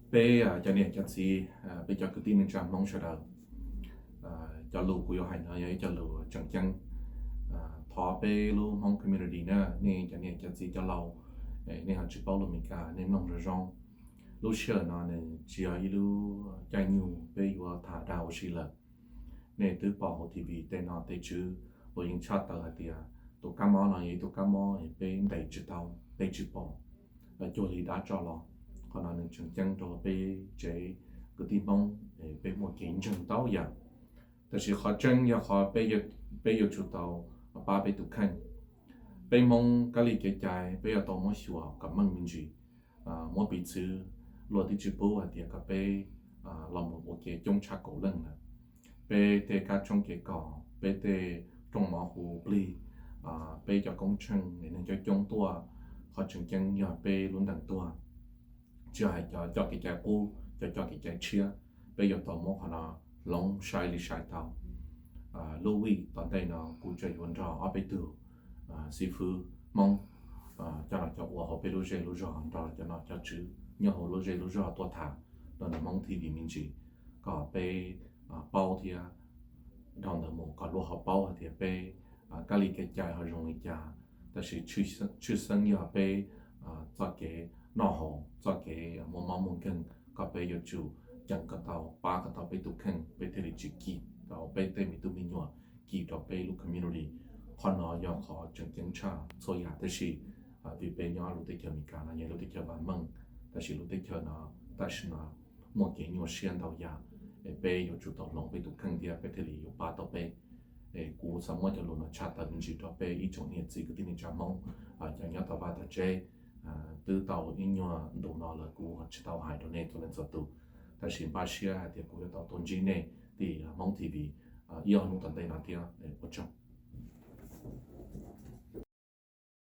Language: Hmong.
Peb cov niam cov txiv, peb cov kwv tij neej tsa Hmoob sawv daws, cov lus kuv yuav hais no yog ib co lus tseem ceeb. Thov peb lub Hmoob community na, nej cov niam cov txiv cov laus, nej ho tsis paub lus Meskas nej mloog zoo zoo. Lub sij hawm no nws tsis yog ib lub caij nyoog peb yuav tham dag ua si lawm. Nej twb pom hauv T V tej nom tej tswv, luag yeej tshaj tawm hais tias tus kab mob no yog ib tug kab mob peb ntes tsis tau, peb tsis pom, cuag li dab tso los. Qhov no nws tseem ceeb rau peb tsev kwv tij Hmoob, peb muaj kev ntseeg ntau yam. Tab sis qhov tseeb yog qhov peb yuav tsum tau pab peb tus kheej. Peb Hmoob kab li kev cai peb yuav tau muab xyuas kom meej me ntsis. Muab piv txwv, luag twb tsis pub hais tias kom peb los mus ua ke coob tshaj kaum leej lawm. Peb tej kab tshoob kev kos, peb tej rooj mov hu plig, peb cov koob tsheej neeg coob coob tuaj, qhov tseem ceeb yog peb lub ntees tuag. Tsis hais cov coj kev cai qub, cov coj kev cai tshiab, peb yuav tau muab qhov no hloov sai li sai tau. Lub week tom ntej no kuv tseem yuav nrog ob peb tug xib fwb Hmoob, cov nom cov ua hauv peb lub zej lub zog nrog cov nom cov tswv nyob hauv lub zej lub zog tuaj tham rau ntawm Hmoob T V me ntsis, kom peb paub thiab dhau ntawd mus kom luag ho paub hais tias peb kab li kev cai ho zoo li cas. Tab sis tshwj xeeb yog peb txoj kev noj haus, txoj kev muaj mob muaj nkeeg, kom peb yuav tsum ceev kom tau, pab kom tau peb tus kheej, peb thiaj li tsis kis rau peb tej me tub me nyuam, kis rau peb lub community. Qhov no yog qhov tseem ceeb tshaj txhua yam. Tab sis vim peb nyob lub teb chaws Amelikas no yog lub teb chaws vam meej, tab sis lub teb chaws no tam sim no muaj kev nyuaj siab ntau yam, es peb yuav tsum tau hloov peb tus kheej thiab peb thiaj li yuav pab tau peb. Es kuv xav muab cov lus no tshaj tawm me ntsis rau peb ib tsoom niam txiv kwv tij neej tsa Hmoob, cov nyob tau vaj tau tsev, twb tau ib nyuag ntu no lawm kuv tsis tau hais rau nej txhua leej txhua tus. Tab sis npaj siab hais tias kuv yuav tau tuaj ntsib nej tim Hmoob T V ib ob hnub tom ntej no thiab. Ua tsaug.